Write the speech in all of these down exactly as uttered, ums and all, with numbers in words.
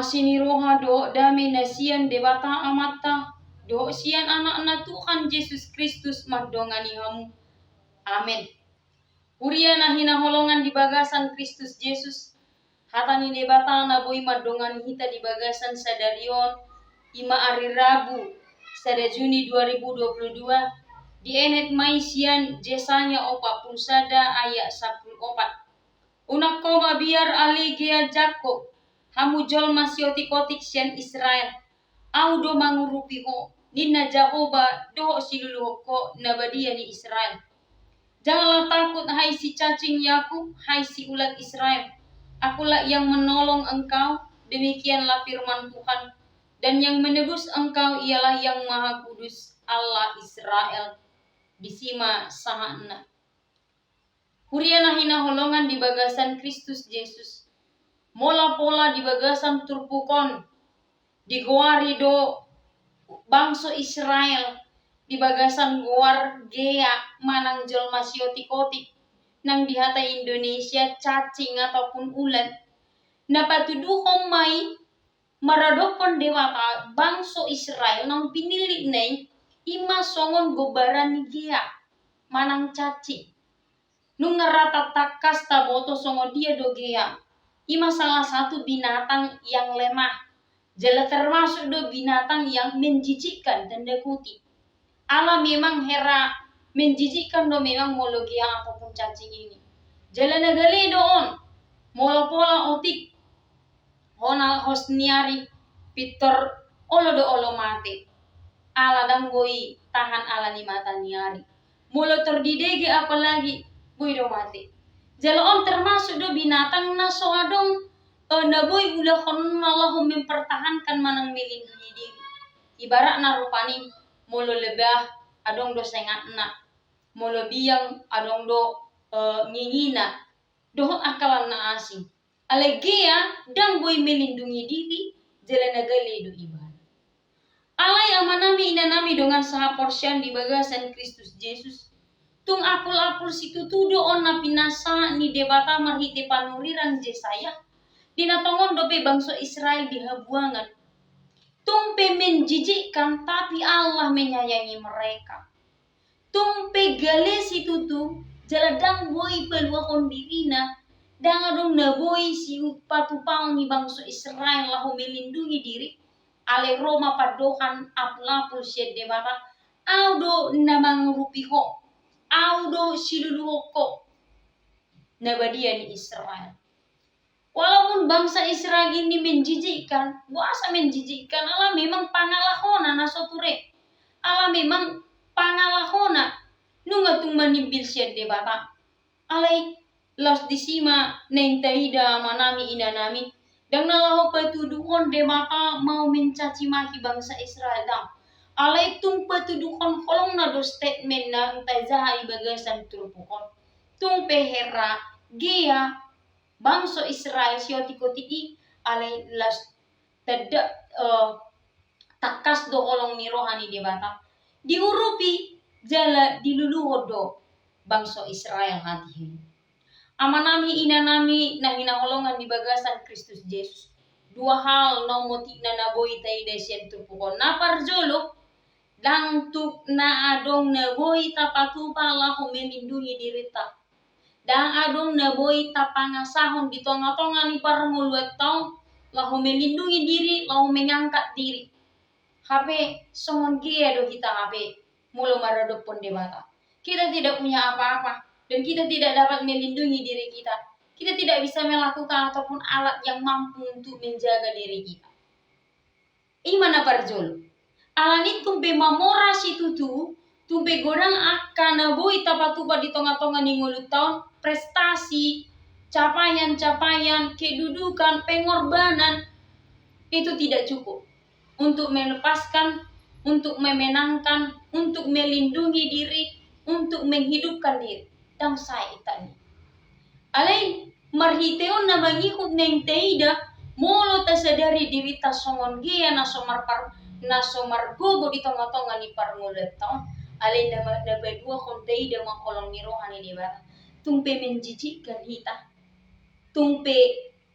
Asi ni roha dohot dame na sian Debata Amanta dohot sian Anakna Tuhan Jesus Kristus mandongani hamu. Amen. Huria na hinaholongan di bagasan Kristus Jesus, hata ni Debata na boi mandongani hita di bagasan sadari on, i ma ari Rabu, sada Juni dua ribu dua puluh dua, dienet ma i sian Jesaya opat puluh sada ayat sampulu opat. Unang ho mabiar ale gea Jakkob, hamu jolma siotikotik sian Israel. Ahu do mangurupi ho, ninna Jahowa dohot siluluhon ho na badia ni Israel. Janganlah takut, hai si cacing Yakub, hai si ulat Israel. Akulah yang menolong engkau, demikianlah firman Tuhan. Dan yang menebus engkau ialah Yang Maha Kudus, Allah Israel. Disi ma sahatna. Huria na hinaholongan di bagasan Kristus Jesus, molo pola di bagasan turpuk on digoari do bangso Israel di bagasan goar gea manang jolma siotikotik, nang di hata Indonesia cacing ataupun ulat, na patuduhon ma i maradophon Debata bangso Israel naung pinillitna i, i ma songon gombaran ni gea manang cacing. Nunga rata tangkas taboto songon dia do gea. I ma salah satu binatang yang lemah. Jala termasuk do binatang yang menjijikkan, tanda kutip. Ala memang hera menjijikkan do memang molo gea ataupun cacing ini. Jala na gale do on, molo pola otik hona hos ni ari, pintor olo do olo mate. Ala ndang boi tahan ala ni mata ni ari. Molo tor didege apalagi, boi do mate. Jala on termasuk do binatang na so adong, eh, na boi ulahonna laho mempertahankan manang melindungi diri. Ibaratna rupani, molo lebah adong do sengatna, molo biang adong do, eh, ngingina, dohot angkalan na asing. Alai gea ndang boi melindungi diri, jala na gale do ibana. Alai amanami inanami dongan sahaporseaon di bagasan Kristus Jesus, tung apul-apul situtu do on na pinasahat ni Debata marhite panurirang Jesaya, di na tongon dope bangso Israel di habuangan. Tung pe menjijikkan, tapi Allah menyayangi mereka. Tung pe gale situtu, jala ndang boi paluahon dirina, ndang adong na boi sipatupaon ni bangso Israel laho melindungi diri, alai ro ma pandohan apul-apul sian Debata, Ahu do na mangurupi ho, Ahu do siluluhon ho, na badia ni Israel. Walaupun bangsa Israel ini menjijikkan, boasa menjijikkan, ala memang pangalahona na so ture. Ala memang pangalahona, nunga tung manimbil sian Debata. Alai laos disi ma naeng taida amanami inanami, ndang na laho patuduhon Debata mau mencaci maki bangsa Israel, ndang. Alai tung patuduhon holongna do statement na tajaha di bagasan turpuk on. Tung pe hera gea bangso Israel siotikotik i, alai laos tanda, eh, tangkas do holong ni roha ni Debata. Diurupi jala diluluhon do bangso Israel hatiha i. Amanami, inanami na hinaholongan di bagasan Kristus Jesus, dua hal na ummotikna na boi taida sian turpuk on. Na parjolo, ndang tuk na adong na boi tapatupa laho melindungi dirinta. Ndang adong na boi tapangasahon di tongatonga ni parngoluanta on laho melindungi diri, laho mengangkat diri. Hape songon gea do hita hape molo maradophon Debata. Kita tidak punya apa-apa dan kita tidak dapat melindungi diri kita. Kita tidak bisa melakukan ataupun alat yang mampu untuk menjaga diri kita. I ma na parjolo. Alani tung pe mamora situtu, tung pe godang angka na boi tapatupa di tongatonga ni ngolunta on, prestasi, capaian-capaian, kedudukan, pengorbanan, itu tidak cukup untuk melepaskan, untuk memenangkan, untuk melindungi diri, untuk menghidupkan diri. Ndang sae hita i. Alai marhite on na mangihut naeng taida, molo tasadari dirinta songon gea na so marpar-, na so margogo di tongatonga ni parngoluanta on. Alai na ma-, na paduahon taida ma holong ni roha ni Debata. Tung pe menjijikkan hita. Tung pe,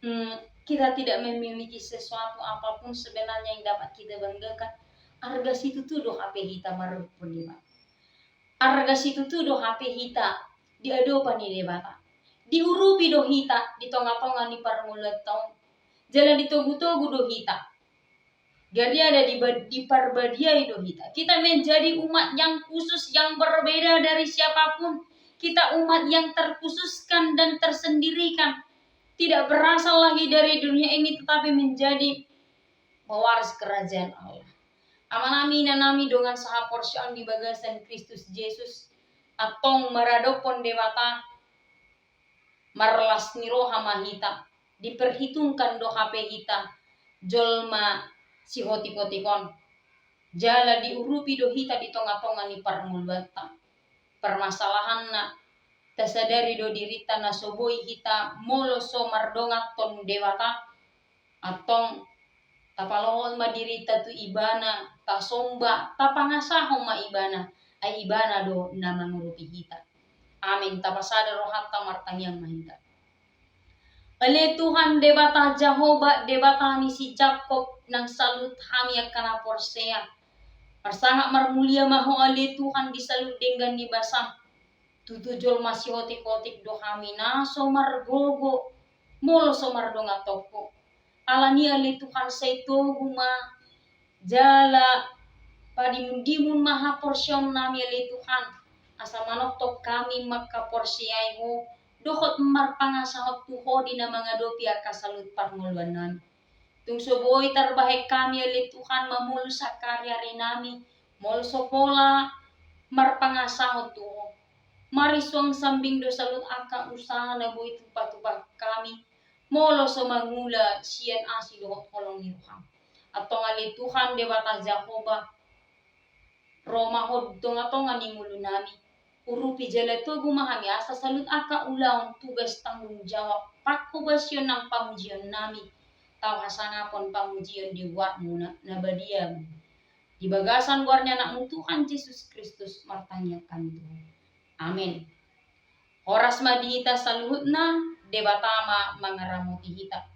mm, kita tidak memiliki sesuatu apapun sebenarnya yang dapat kita banggakan. Arga situtu do hape hita maradophon Debata. Arga situtu do hape hita di adopan ni Debata. Diurupi do hita di tongatonga ni parngoluanta on. Jala ditogutogu do hita. Gariada diba-, diparbadiai do hita. Kita menjadi umat yang khusus, yang berbeda dari siapapun. Kita umat yang terkhususkan dan tersendirikan. Tidak berasal lagi dari dunia ini, tetapi menjadi pewaris kerajaan Allah. Amanami, inanami, dongan sahaporseaon di bagasan Kristus Jesus, antong maradophon Debata, marlas ni roha ma hita, diperhitungkan do hape hita jolma sihotikotik on. Jala diurupi do hita di tongatonga ni parngoluanta. Permasalahanna, tasadari do dirinta na so boi hita molo so mardonganhon Debata, antong tapalohot ma dirinta tu Ibana, tasomba, tapangasahon ma Ibana, ai Ibana do na mangurupi hita. Amin. Tapasada rohanta, martangiang ma hita. Ale Tuhan Debata Jahowa, Debata ni si Jakob, nang saluhut hami angka na porsea. Marsangap marmulia ma Ho ale Tuhan di saluhut denggan ni basam. Tutu jolma sihotikotik do hami na so margogo molo so mardonganhon Ho. Alani ale Tuhan, sai togu ma jala padimundimun ma haporseaonnami ale Tuhan, asa manongtong hami mangkaporseai Ho dohot marpangasahon tu Ho di na mangadopi angka saluhut parngoluannami. Tung so boi tarbahen hami ale Tuhan mamolus angka ariarinami molo so pola marpangasahon tu Ho. Marisuang sambing do saluhut angka usaha na boi tupa-tupa hami molo so mangula sian asi dohot holong ni roham. Antong ale Tuhan Debata Jahowa, ro ma Ho di tongatonga ni ngolunami. Urupi jala togu ma hami asa saluhut angka ulaon, tugas, tanggung jawab, panghobasion nang pamujionnami, tau hasangapon pamujion di goarmu na, na badia. Di bagasan goar ni Anakmu Tuhan Jesus Kristus martangiang hami tu Ho. Amin. Horas ma di hita saluhutna, Debata ma mangaramoti hita.